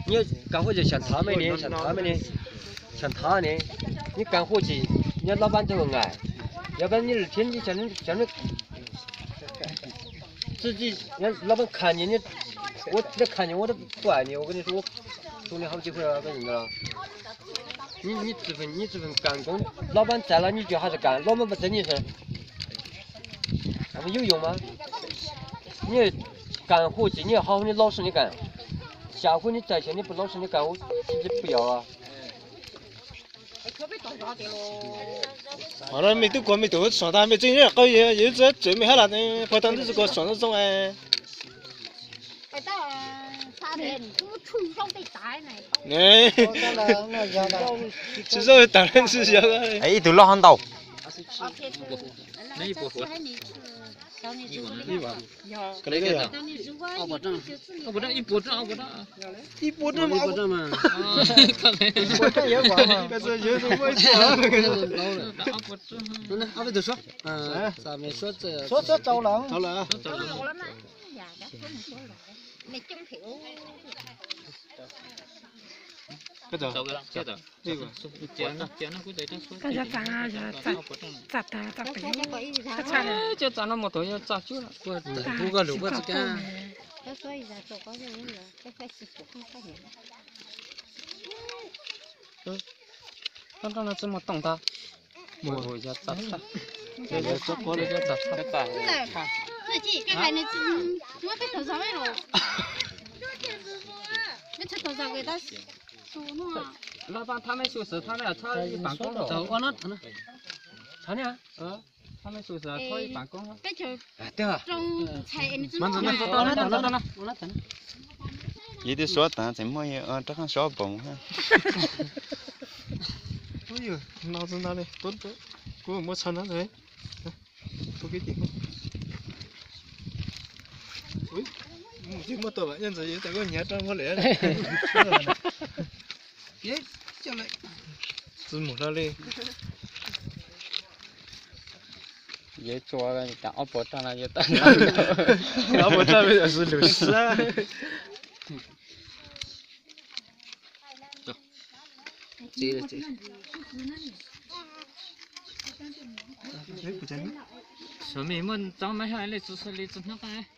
Nyob kas huj ces xyom thov me ne, xyom thov me ne, xyom thov ne, nyob kas huj ces nyob loj pab ntawg nqaim, yog pab nyob lwm thiab nyob xyom, loj pab khas nyob, ua loj khas nyob ua puas nyob ua su ne hauv ci hu, nyob txwm kas koob loj pab ntxav los nyob tsis ho txwm kas loj pab ntxav nyob xyom, yub yoos mas, nyob kas huj ces nyob hauv nyob loj su nyob kas, xyom huj nyob txawm xyom nyob puas loj su nyob kas huj, puas yog. Hos no me tub kuag me tub xyom tas me tseeb qau yus txawm tseem me hab las pog tau ntub txwv kuag xyom zoo zoo. Tsis zoo tas tsis yog. Ib tug loj hab ntau. Ib puas roj mas. Ib puas roj mas. Ob peb tug suab. Suab tau lawm. Koj txav tag txav pem, koj txav no mus tod yog txav cuab lawm. Toj nroj no tsis muaj toom ntag. Mus yog txav tag, yog txav tag. Laj pab thab meb xyu xwv thab meb txhob ib paam koob. Thab meb xyu xwv thab ib paam koob. Yus twb suav tas tseem muaj rov qab suav pom. No no li, kuv muab txhawb no. Muaj tau nyob ntawd tas koj nyav rau muab lem. Tsis mus hlo li. Yus tsuas ob puas roj no yus tau. Ob puas roj me xwb lus sab. Xyov mej muaj txob mab hab le tsi li tsi hnub qab.